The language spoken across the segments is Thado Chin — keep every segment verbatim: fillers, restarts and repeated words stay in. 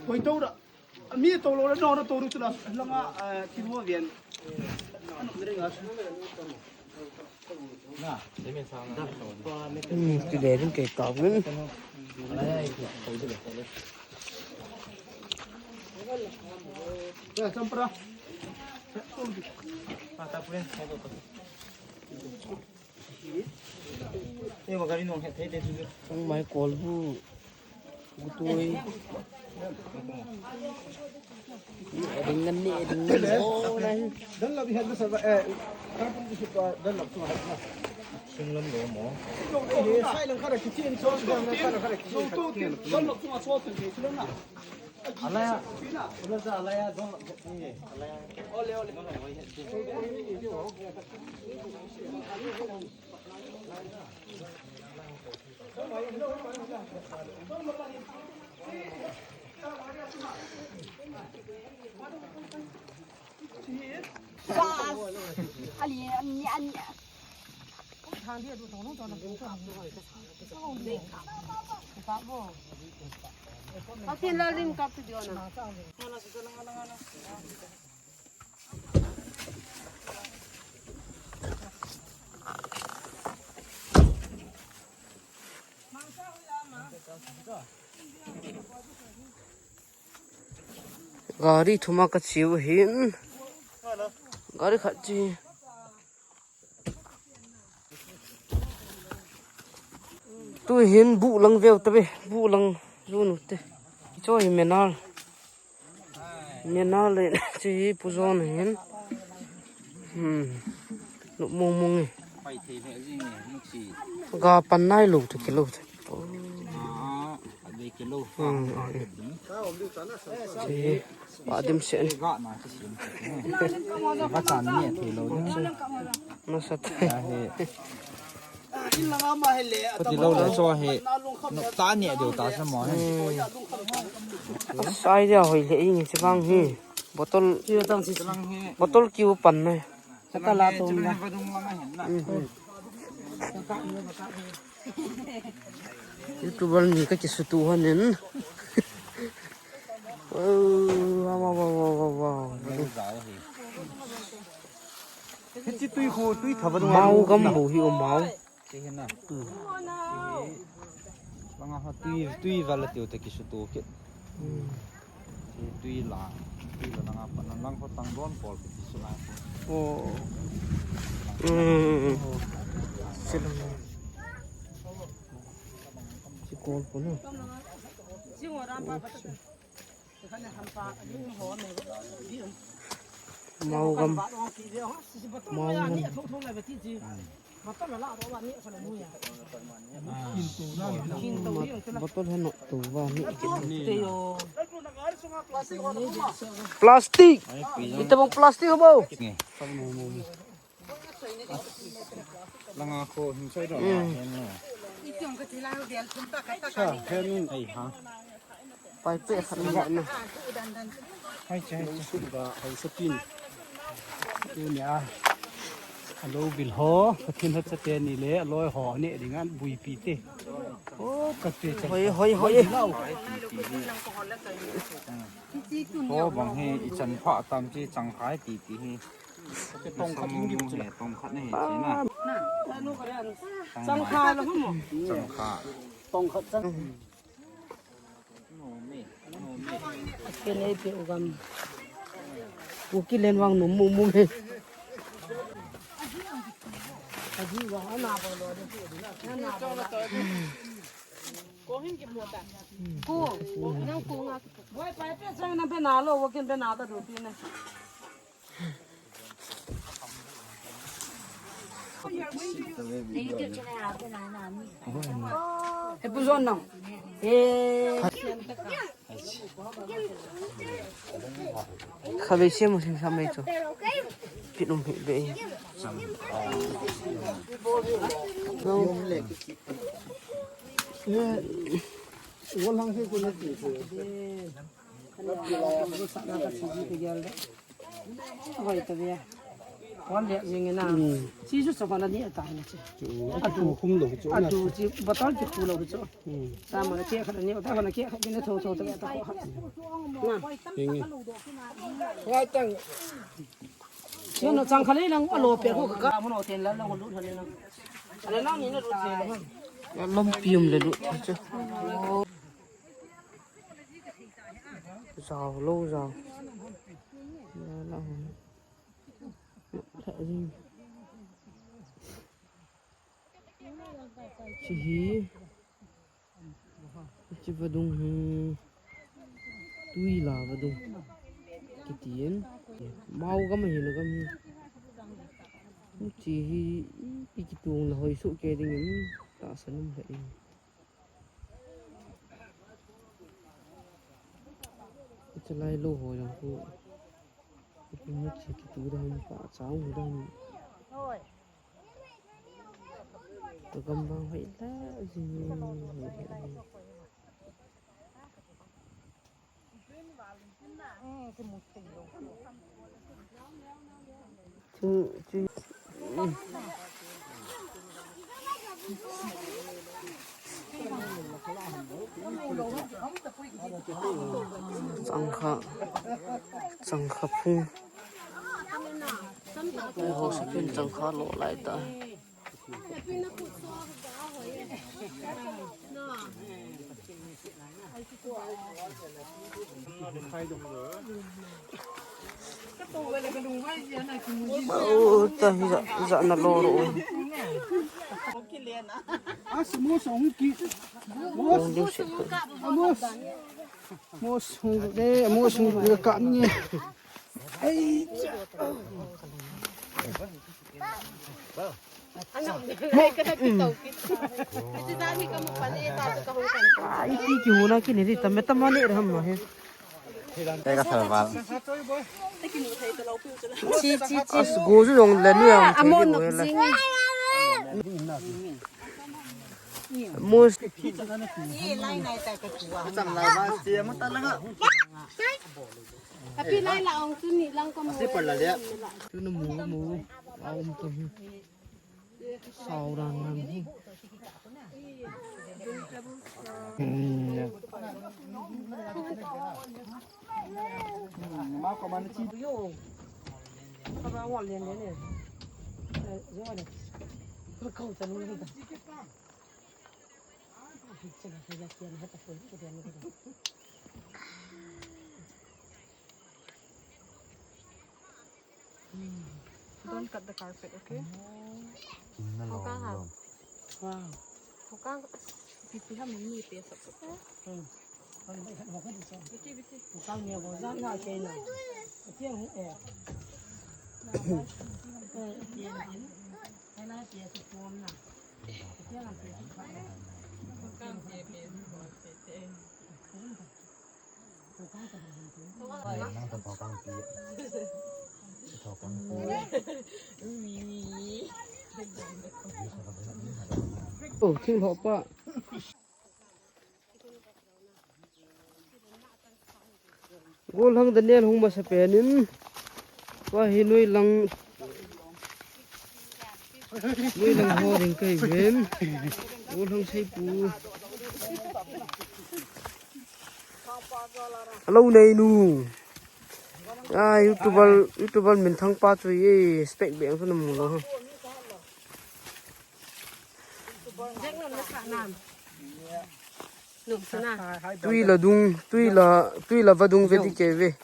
Koi to da. Mi to lo da, no, no, to ru tu la. Langa, eh, ti mo bien. Ano, mere nga. Hmm, ti le rin ke ta bin. Ya, sampra. Ang mai kol bu, bu tui. Ni ding ngan, ni ding ngan. Oh, nai. Dan la bi han sa ba, eh, ka pun ki pa dan la tu ha. Singlam lo mo. Sai lang ka ra ki tin so, dan la ka ra ki tin. Alaya, alaya, alaya. Gari thuma ka chiu hin. Gari khat chi. Tu hin bu lang veu ta be, bu lang zu nu te. Cho hi menal. Menal le chi hi pu zon hin. Hmm. Nu mong mong e. Ga pan nai lo tu kilo tu. Hmm. Chi pa dim se ni. Nasat. Pati lo le cho he. Nok ta ni deu ta sa mo he. Sai dia hoi le ing chi bang hi. Bottle. Bottle kiu pan nai. Saka la to na. YouTuber ni ka kisutu hanin. Wow, wow, wow, wow, wow. Hichi tui khu, tui thaba dong. Mau gam bu hi o mau. Langa ho tui, tui vala tiu te kisutu kit. Tui la, tui la langa pa lang ho tang don pol kiti su lai. Oh. Silang. Si kol pol no. Mau gam. Mau gam. Bottle heno tu ba ni. Plastic. Ita bang plastic ho bo. Langa kho hin choi do na hen na. Sa hen. Ai ha. Pai pe khat na na. Hai che, hai che. Su ga, hai sa pin. Tu nia. Alo bil ho, Pathen ha chate ni le, aloi ho ne dingan buipi te. Oh, ka te. Hoi, hoi, hoi. Ho bang hi i chan pha tam chi chang khai ti ti hi. Tong khat in gim chu. Tong khat nei china. Chang kha la mo. Chang kha. Tong khat chang. Kene pe ugam. Kuki len wang num mu mu he. Aji wa ana ba lo de. Ko hin ki mo ta. Ko. Nang ko nga. Wai pai pe chang na pe na lo, wa kin pe na ta du pi na. He pu zon nang. He. Kha be se mo sing sam be chu. Pit um hi be. Wol hang se ko na ti. Hoi ta bia. Kon le jing na. Hmm. Chi chu sa kon ani ta na chi. Chu, a chu khum lo chu. A chu chi bottle chu khu lo chu. Hmm. Sa ma ke kha ni ta na ke kha ni tho tho ta ta. Na. Ing. Ngai tang. Chi no chang kha le lang a lo pe ko ka mo no ten la la ko lu tha le na. Ala lang ni na ru te la. Lom pium le lu chu. Zau lo zau. La la. Chi hi, chi vadung hi, tui la vadung. Kiti in, mau gam hi na gam hi. Chi hi, pi kitung la hoi su ke ding in, ta sanum la in. Chalai lo ho jong khu. Ipi mu chi kitu da hon pa chang hu da hon. Ka gam bang hoi la ji ni hoi la ji. Chu, chu. Changkha, changkha phung. Ho sa pin changkha lo lai ta. Oh, ta hi ja, ja na lo ro. As mo song ki. Mo song de, mo song ka ni. Ai. Ai, ti ki huna ki ni ri, tame tama ni ram ma he. Teka salval. Chi, chi, chi. As go ju yong le nu yong. Amo no jing. Mus. Cham lai ba, chi amo ta langa. Happy lai la ong tu ni lang ko mo. Asi par la dia. Tu nu mu, mu. Aum tu. Sau dan dan. Hmm, ya. Hmm, ma ko man chi. Yo. Ka ba wa lian lian ne. Eh, yo ne. Ka kau ta lu ni ka. Don't cut the carpet, okay? Hokang ha. Wow. Hokang. Pipi ha mami pe sap sap. Hmm. Hokang ni bo jang na ke na. Tiang hu eh. Oh, thing ho pa. Golhang Daniel hung masa pen in. Wa hi noi lang. Noi lang ho ding kai ven. Golhang sei pu. Hello, nei nu. Ah, YouTuber, YouTuber min thang pa chu ye, spec beng chu na mu lo. Tui la dung, tui la, tui la vadung ve di ke ve.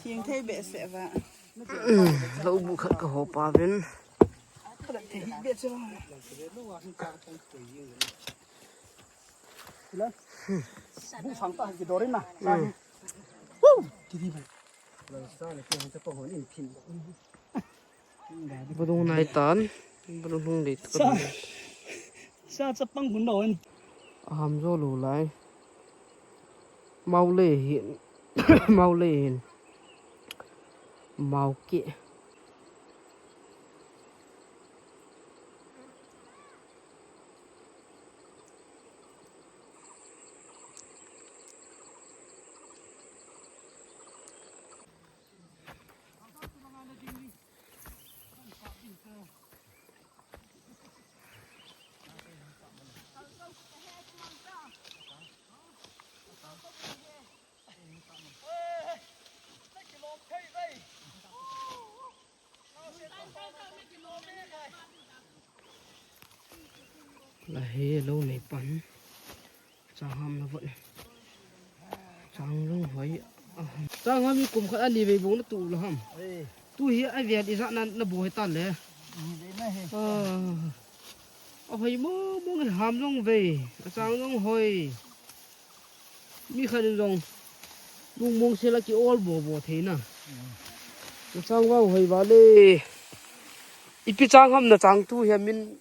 Thing thei behseh va. Lo bu khat ka ho pa vin. Khat thei behseh va. Bu sang ta ki dorin na. Woo! Ki di bu. Vadung nai tan. Bro hung dei tu. Sa, sa chapang hun lo hen. Aham jo lo lai. Mau le hin. Mau le hin. Mau ke. Lahe lo nei pan. Chang ham na vot. Chang long hoi. Ah. Chang ham i kum khat ani vei bong na tu la ham. Eh. Tu hi a vial i za na, na bo he ta le. Ni vei na he. Ah. A hoi mo mo ham long vei. A chang long hoi. Mi khat in jong lungmong sela ki ol bo bo theina. Nachang vang hoi vale. Ipi chang ham nachang tu hi min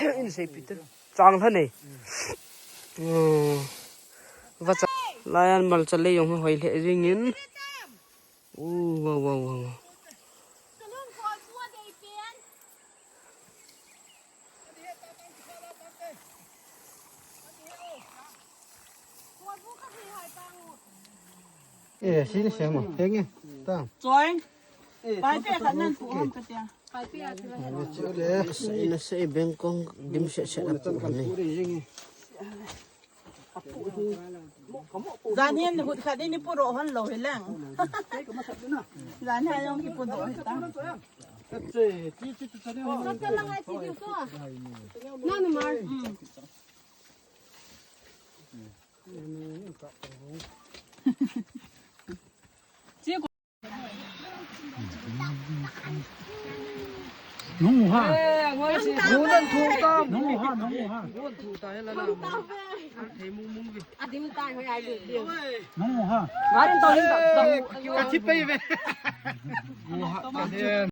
in sei pi te. Chang lha nei. Oh. Va cha. Layan mal cha le jong hoi le jing in. Oh, wow, wow, wow. Eh, sini siamo. Henge. Tang. Choi. Pai pe khat nan pu ham ka tia. Pai pe a ti la. Ina se bengkong dim se se la pu ni. Jan hin hut khat ni pu ro hon lo hi lang. Jan hin jong ki pu ro hi ta. Nanu mar. Nung ha. Nung ha, nung ha. Nung ha. Ngarin tau, ngarin tau. Ka chi pei ve. Nung ha.